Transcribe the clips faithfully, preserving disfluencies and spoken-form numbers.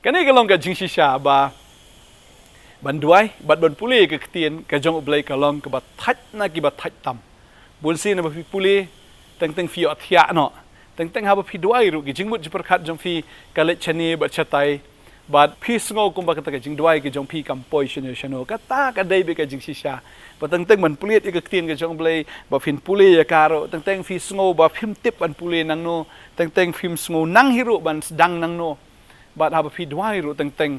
Kane ka long ka jingshisha ba ban duwai bad ban pule ka ktien ka jong U Blei ka long kaba thait na kiba thait tam. Bun sien ba phi pule, teng teng phi ïohthiah noh. Teng teng haba phi duwai ruh, ki jingmut jingpyrkhat jong phi ka leit shane bad shatai, bad phi sngew kumba kata ka jingduwai ka jong phi kam poi shano shano. Kata ka dei beit ka jingshisha. Ba teng teng ban pule ïa ka ktien ka jong U Blei, ba phin pule ïa ka ruh, teng teng phi sngew ba phim tip ban pule nangno, teng teng phim sngew nang hi ruh ban sdang nangno. Bad haba phi duwai ruh, teng teng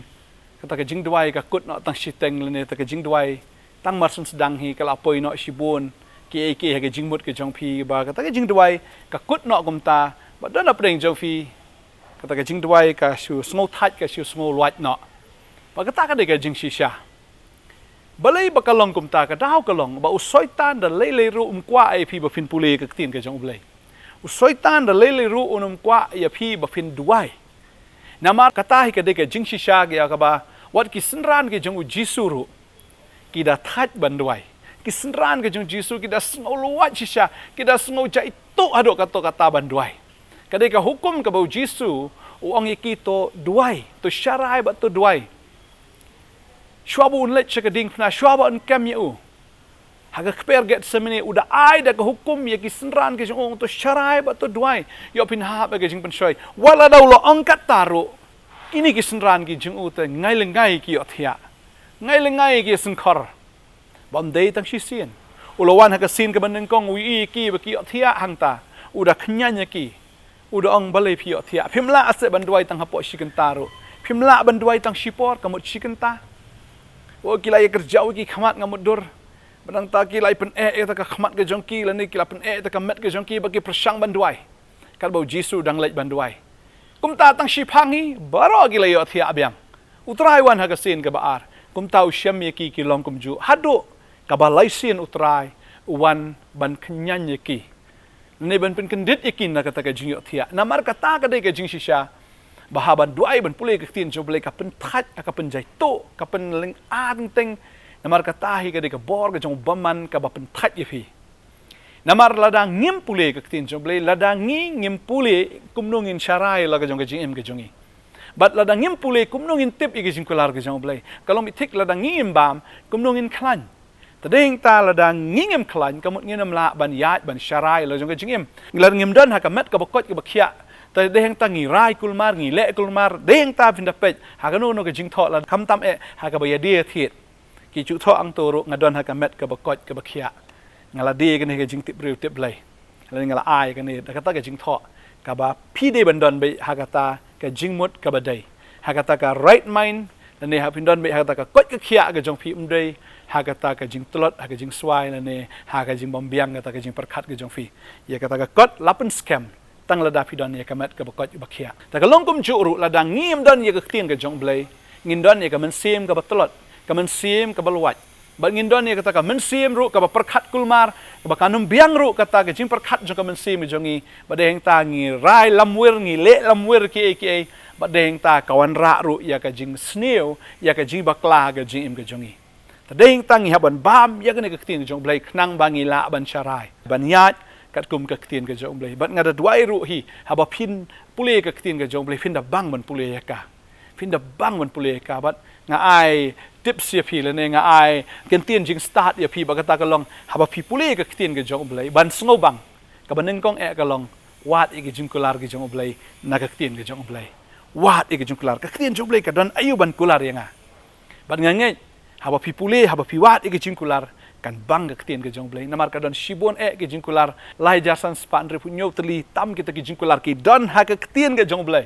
kata ka jingduwai ka kut noh tang shiteng, lane kata ka jingduwai tang mar shen sdang hi ka la poi noh shibun kiei kiei ha ka jingmut ka jong phi, ba kata ka jingduwai ka kut noh kumta. Bad don hapdeng jong phi kata ka jingduwai ka shu sngew thait, ka shu sngew luid noh. Ba kata ka dei ka jingshisha. Balei ba ka long kumta? Ka daw ka long ba u Soitan da lei lei ruh um kwah ïa phi ba phin pule ka ktien ka jong U Blei. U Soitan da lei lei ruh um kwah ïa phi ba phin duwai. Namar kata hi ka dei ka jingshisha ïa kaba wat ki synran ki jong U Jisu ruh ki da thait ban duwai. Ki synran ki jong U Jisu ki da sngew luid shisha, ki da sngew jaituh haduh kato kata ban duwai. Ka dei ka hukum kaba U Jisu u ong ïa ki, to duwai, to sharai bad to duwai. Shuwa ba un leit sha ka diengphna, shuwa ba un kem ïa u ha ka kper Gethsemane, u da ai da ka hukum ïa ki synran ki jong u, to sharai bad to duwai, ïoh phin hap ïa ka jingpynshoi. Wat la da u la ong kata ruh, kine ki synran ki jong u te ngai lyngngai ki ïohthiah, ngai lyngngai ki ïasyngkhor. Bym dei tang shisien. U la wan ha ka sien kaba nyngkong, u ïohi ïa ki ba ki ïohthiah hangta, u da khñiang ïa ki. U da ong, balei phi ïohthiah? Phim lah seh ban duwai tang hapoh shi kynta ruh? Phim lah ban duwai tang shipor, ka mut shi kynta? O, ki la ïakyrjaw ïa ki khmat, nga mutdur. Ba nangta ki la pyneh ïa kata ka khmat ka jong ki, lane ki la pyneh ïa kata ka met ka jong ki, ba ki pyrshang ban duwai. Katba U Jisu dang leit ban duwai, kumta tang shiphang hi baroh ki la ïohthiah biang. U Trai wan ha ka sien kaba ar, kumta u shem ïa ki ki long kumjuh. Haduh kaba lai sien U Trai u wan ban khñiang ïa ki, ne ban pynkyndit ïa ki na kata ka jingïohthiah. Namar kata ka dei ka jingshisha ba haba duwai, ban pule ka ktien jong U Blei, ka pynthait, ka pynjaituh, ka pynlyngngoh teng teng. Namar kata hi ka dei ka bor ka jong u bymman kaba pynthait ïa phi. Namar lada ngim pule ka ktien jong U Blei, lada ngi ngim pule, kumno ngin sharai la ka jong ka jingim ka jong ngi? Bad lada ngim pule, kumno ngin tip ïa ka jingkular ka jong U Blei? Ka long beit thik, lada ngi ngim bam, kumno ngin khlaiñ? Te dei hangta lada ngi ngim khlaiñ, ka mut ngin ym lah ban ïaid ban sharai la jong ka jingim. Lada ngim don ha ka met kaba koit kaba khiah, te dei hangta ngi rai kulmar, ngi leh kulmar. Dei hangta phin da peit ha kano kano ka jingthoh, lada khamtam eh ha kaba ïadie thied. Ki ju thoh hangto ruh, nga don ha ka met kaba koit kaba khiah, nga la die kane ka jingtip briew tip Blei. Lane nga la ai kane da kata ka jingthoh kaba phi dei ban don beit ha kata ka jingmut kaba dei, ha kata ka right mind, lane ha phin don beit ha kata ka koit ka khiah ka jong phi, ym dei ha kata ka jingtlot, ha ka jingswai, lane ha ka jingbymbiang kata ka jingpyrkhat ka jong phi. Ïa kata ka kot la pynskhem tang lada phi don ïa ka met kaba koit kaba khiah. Te ka long kumjuh ruh, lada ngim don ïa ka ktien ka jong U Blei, ngin don ïa ka mynsiem kaba tlot, ka mynsiem kaba luid. Bad ngin don ïa kata ka mynsiem ruh kaba pyrkhat kulmar, kaba kan ym biang ruh kata ka jingpyrkhat jong ka mynsiem jong ngi. Bad dei hangta ngi rai lamwir, ngi leh lamwir kiei kiei. Bad dei hangta ka wanrah ruh ïa ka jingsniew, ïa ka jingbakla ka jingim ka jong ngi. Te dei hangta ngi hap ban bam ïa kane ka ktien ka jong U Blei, khnang ba ngi lah ban sharai, ban ïaid katkum ka ktien ka jong U Blei. Bad nga da duwai ruh hi, haba phin pule ka ktien ka jong U Blei, phin da bang ban pule ïa ka. Phin da bang ban pule ïa ka. Bad nga ai tips ïa phi, lane nga ai kyntien jingstad ïa phi ba kata ka long, haba phi pule ka ktien ka jong U Blei, ban sngewbang. Kaba nyngkong eh ka long, wad ïa ka jingkular ka jong U Blei na ka ktien ka jong U Blei. Wad ïa ka jingkular. Ka ktien jong U Blei ka don aïu ban kular ïa nga? Bad nga ngeit, haba phi pule, haba phi wad ïa ka jingkular, kan bang ka ktien ka jong U Blei. Namar ka don shibun eh ka jingkular, lai hajar san spah hynriewphew hynñiew tylli tam kita ki jingkular ki don ha ka ktien ka jong U Blei.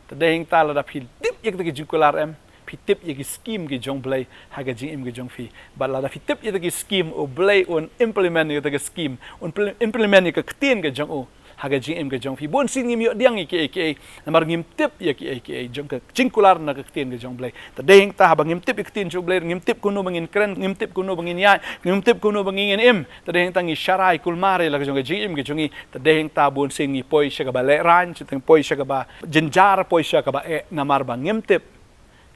Te dei hangta lada phi tip ïa kita ki jingkular, em, phi tip ïa ki skim ki jong U Blei ha ka jingim ka jong phi. Bad lada phi tip ïa kita ki skim, U Blei un implement ïa kita ki skim, un pl-, implement ïa ka ktien ka jong u ha ka jingim ka jong phi. Bun sien ngim ïoh pdiang ïa kiei kiei, namar ngim tip ïa kiei kiei jong ka jingkular na ka ktien ka jong U Blei. Te dei hangta haba ngim tip ïa ka ktien jong U Blei, ngim tip kumno ba ngin kren, ngim tip kumno ba ngin ïaid, ngim tip kumno ba ngin im, te dei hangta ngi sharai kulmar ïa la ka jong ka jingim ka jong ngi. Te dei hangta bun sien ngi poi sha kaba lehraiñ, sha teng poi sha kaba jynjar, poi sha kaba eh, namar ba ngim tip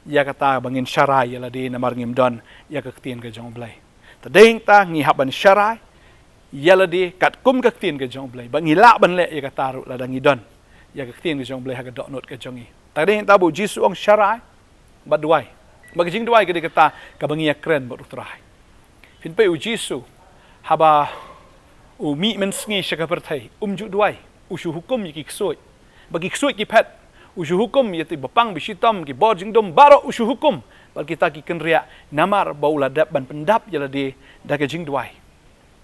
ïa kata ba ngin sharai ïa lade, namar ngim don ïa ka ktien ka jong U Blei. Te dei hangta ngi hap ban sharai ïa lade katkum ka ktien ka jong U Blei. Ba ngi lah ban leh ïa kata ruh lada ngi don ïa ka ktien ka jong U Blei ha ka dohnud ka jong ngi. Te dei hangta ba u Jisu u ong sharai bad duwai. Ba ka jingduwai ka dei kata kaba ngi ïakren bad u Trai. Phin peit u Jisu, haba u mih mynsngi sha ka pyrthei, um ju duwai, u shu hukum ïa ki ksuid. Ba ki ksuid ki phet, u shu hukum ïa ki bapang bashitom, ki bor jingdum baroh u shu hukum. Bad kita ki kynriah, namar ba u la dep ban pyndap ïa lade da ka jingduwai.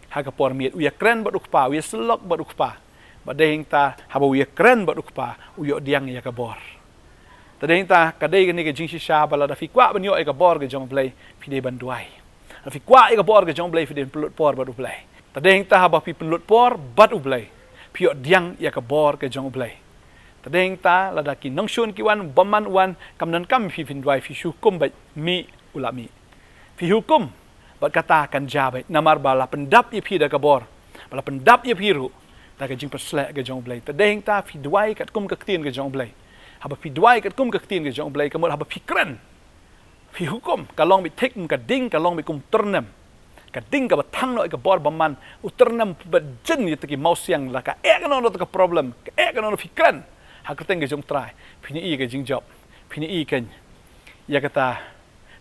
Ha ka por miet u ïakren bad u Kpa, u ïasyllok bad u Kpa. Bad dei hangta haba u ïakren bad u Kpa, u ïoh pdiang ïa ka bor. Te dei hangta ka dei kane ka jingshisha ba lada phi kwah ban ïoh ïa ka bor ka jong u Blei, phi dei ban duwai. Lada phi kwah ïa ka bor ka jong u Blei, phi dei ban pynlut por bad u Blei. Te dei hangta haba phi pynlut por bad u Blei, phi ïoh pdiang ïa ka bor ka jong u Blei. Te dei hangta lada ki nongshun ki wan, bymman u wan, kam donkam phi phin duwai, phi shu hukum beit, mih, u la mih. Phi hukum, bad kata kan jia beit, namar ba la pyndap ïa phi da ka bor, ba la pyndap ïa phi ruh da ka jingpynshlur ka jong u Blei. Te dei hangta phi duwai katkum ka ktien ka jong u Blei. Haba phi duwai katkum ka ktien ka jong u Blei, ka mut haba phi kren, phi hukum, ka long beit thik, ka ding ka long beit kum u tyrnem. Ka ding kaba thang noh ïa ka bor bymman, u tyrnem ba jin ïa kita ki mawsiang, la ka eh kano kano ka problem, ka eh kano kano, phi kren ha ka kyrteng ka jong u Trai, phin ïohi ka jingjop, phin ïohi kane ïa kata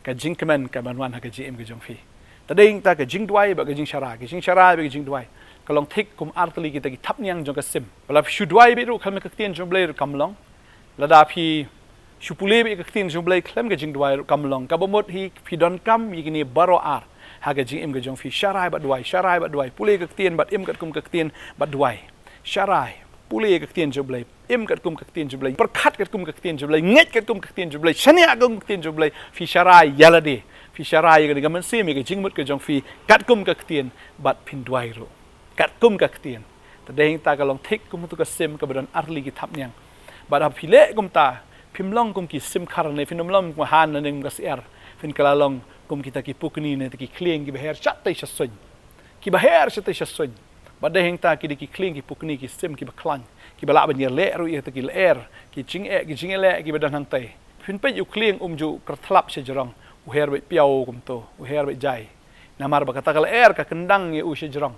ka jingkmen ka ban wan ha ka jingim ka jong phi. Te dei hangta ka jingduwai bad ka jingsharai, ka jingsharai bad ka jingduwai, ka long thik kum artylli kita ki thapniang jong ka sim. Ba la phi shu duwai beit ruh khlem ka ktien jong u Blei ruh kam long. Lada phi shu pule beit ka ktien jong u Blei khlem ka jingduwai ruh kam long. Kaba mut hi phi donkam ïa kine baroh ar ha ka jingim ka jong phi, sharai bad duwai, sharai bad duwai, pule ka ktien bad im katkum ka ktien bad duwai. Sharai, pule ka ktien jong u Blei, im katkum ka ktien jong u Blei, pyrkhat katkum ka ktien jong u Blei, ngeit katkum ka ktien jong u Blei, shaniah katkum ka ktien jong u Blei, phi sharai ïa lade, phi sharai ïa ka mynsiem, ïa ka jingmut ka jong phi katkum ka ktien, bad phin duwai ruh katkum ka ktien. Te dei hangta ka long thik kum uto ka sim kaba don artylli ki thapniang. Bad haba phi leh kumta, phim long kum ki sim khar ne, phin ym long kum ka han ne kum ka syiar, phin kylla long kum kita ki pukni ne kita ki khlieng kiba her shatei shasuiñ. Kiba her shatei shasuiñ. Bad dei hangta ki dei ki khlieng, ki pukni, ki sim kiba khlaiñ, kiba lah ban ïaleh ruh ïa kita ki lyer, ki jingeh, ki jingïaleh kiba don hangtei. Phin peit, u khlieng um ju kyrthlap shajrong, u her beit piaw kumto, u her beit jai. Namar ba kata ka lyer ka kyndang ïa u shajrong.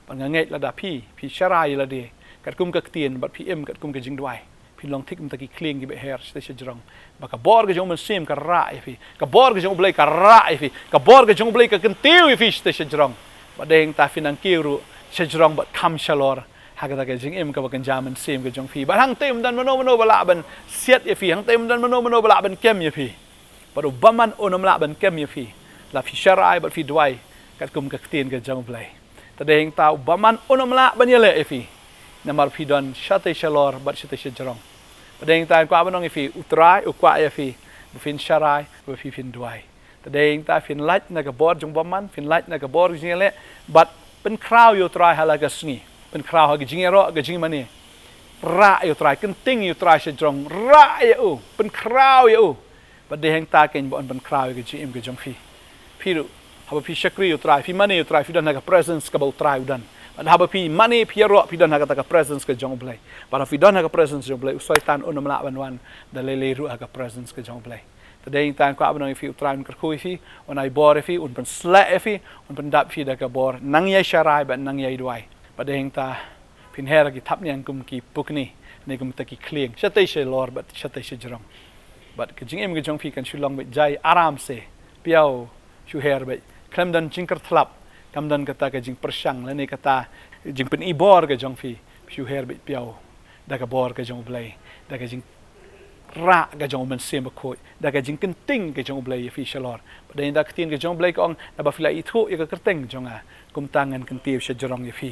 Bad nga ngeit lada phi, phi sharai ïa lade katkum ka ktien bad phi im katkum ka jingduwai, phin long thik kum kita ki khlieng kiba her shatei shajrong. Ba ka bor ka jong u Mynsiem ka rah ïa phi, ka bor ka jong u Blei ka rah ïa phi, ka bor ka jong u Blei ka kyntiew ïa phi shatei shajrong. Bad dei hangta phin nang kiew ruh shajrong bad kham shalor ha kata ka jingim kaba kynja mynsiem ka jong phi. Bad hangtei ym don mano mano ba lah ban siat ïa phi, hangtei ym don mano mano ba lah ban kem ïa phi. Bad u bymman un ym lah ban kem ïa phi la phi sharai bad phi duwai katkum ka ktien ka jong u Blei. Te dei hangta u bymman un ym lah ban ïaleh ïa phi, namar phi don shatei shalor bad shatei shajrong. Bad dei hangta nga kwah ban ong ïa phi, u Trai u kwah ïa phi ba phin sharai, ba phi phin duwai. Te dei hangta phin lait na ka bor jong u bymman, phin lait na ka bor jingïaleh, bad pynkhraw ïa u Trai ha la ka sngi. Pynkhraw ha ka jingïaroh, ka jingmane. Rah ïa u Trai, kynting ïa u Trai shajrong, rah ïa u, pynkhraw ïa u. Bad dei hangta keiñ ba un pynkhraw ïa ka jingim ka jong phi. Phi ruh, haba phi shakri ïa u Trai, phi mane ïa u Trai, phi don ha ka presence kaba u Trai u don. Bad haba phi mane, phi ïaroh, phi don ha kata ka presence ka jong u Blei. Bad haba phi don ha ka presence jong u Blei, u Soitan un ym lah ban wan da lei lei ruh ha ka presence ka jong u Blei. Te dei hangta nga kwah ban ong ïa phi, u Trai un kyrkhu ïa phi, un ai bor ïa phi, un pynshlur ïa phi, un pyndap ïa phi da ka bor nang ïai sharai bad nang ïai duwai. Bad dei hangta phin her ki thapniang kum ki pukni, ne kum kita ki khlieng shatei shalor bad shatei shajrong. Bad ka jingim ka jong phi kan shu long beit jai aram se, piaw, shu her beit. Khlem don jingkyrthlap, kam don kata ka jingpyrshang lane kata jingpynibor ka jong phi, shu her beit piaw da ka bor ka jong u Blei, da ka jingrah ka jong u Mynsiem Bakhuid, da ka jingkynting ka jong u Blei ïa phi shalor. Bad dei hangta ka ktien ka jong u Blei ka ong, naba phi la ithuh ïa ka kyrteng jong nga, kumta ngan kyntiew shajrong ïa phi.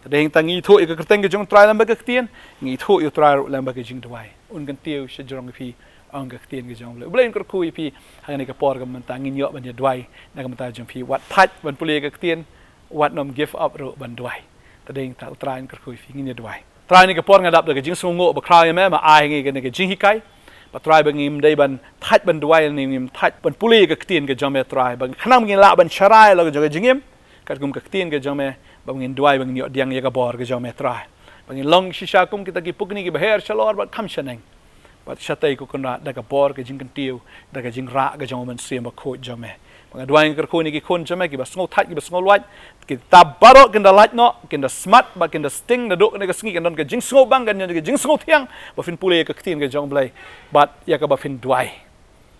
Te dei hangta ngi ithuh ïa ka kyrteng ka jong u Trai lyngba ka ktien, ngi ithuh ïa u Trai ruh lyngba ka jingduwai. Un kyntiew shajrong ïa phi, ong ka ktien ka jong u Blei. U Blei un kyrkhu ïa phi ha kane ka por ka mynta, ngin ïoh ban ïa duwai na ka bynta jong phi. Wat thait ban pule ïa ka ktien, wat nym give up ruh ban duwai. Te dei hangta u Trai un kyrkhu ïa phi, ngin ïa duwai. Trai, ha kane ka por nga dap da ka jingsngewnguh bakhraw ïa me, me ai ha ngi kane ka jinghikai. Bad Trai, ba ngim dei ban thait ban duwai, ngim thait ban pule ïa ka ktien ka jong me, Trai. Ba khnang ba ngin lah ban sharai la ka jong ka jingim katkum ka ktien ka jong me, ba ngin duwai ba ngin ïoh pdiang ïa ka bor ka jong me, Trai. Ba ngin long shisha kum kita ki pukni kiba her shalor bad kham shaneng. Bad shatei, ko Kynrad, da ka bor ka jingkyntiew, da ka jingrah ka jong u Mynsiem Bakhuid jong me, Nga duwai, nga kyrkhu ïa ki khun jong me kiba sngewthait, kiba sngewlwait, kita baroh kin da lait noh, kin da smat, bad kin da sting, naduh kane ka sngi kin don ka jingsngewbang, kan don ka jingsngewthiang ba phin pule ïa ka ktien ka jong U Blei, bad ïa kaba phin duwai.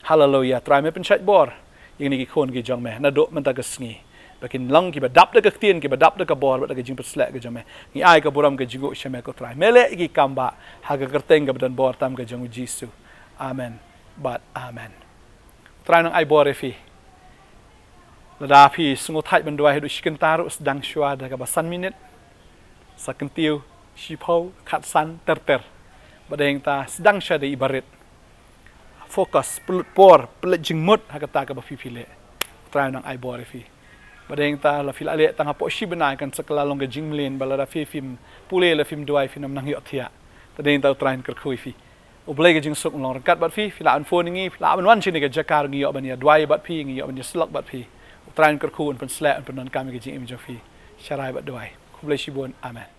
Haleluia. Trai, me pynshait bor ïa kine ki khun ki jong me naduh mynta ka sngi, ba kin long kiba dap da ka ktien, kiba dap da ka bor bad da ka jingpynsleh ka jong me. Ngi ai ka burom ka jingkhublei sha me, ko Trai. Me leh ïa ki kam bah ha ka kyrteng kaba don bor tam ka jong U Jisu. Amen bad amen. Trai un nang ai bor ïa phi. Lada phi sngewthait ban duwai haduh shi kynta ruh, sdang shuwa da kaba san minit, sa kyntiew, shiphew, khatsan, ter ter. Bad hangta sdang shuwa da i barit. Focus, pynlut por, pynlut jingmut ha kata kaba phi phi leh. Trai un nang ai bor ïa phi. Bad hangta la phi la leh tang hapoh shi bnai, kan sa kylla long ka jingmlien ba lada phi phim pule, la phim duwai, phin ym nang ïohthiah. Te hangta U Trai un kyrkhu ïa phi. U Blei ka jingsuk un long ryngkat bad phi. Phi lah ban phone ïa ngi, phi lah ban wan shane ka jaka, ngi ïoh ban ïa duwai bad phi, ngi ïoh ban ïa syllok bad phi. U Trai un kyrkhu, un pynsleh, un pyndonkam ïa ka jingim jong phi. Sharai bad duwai. Khublei shibun. Amen.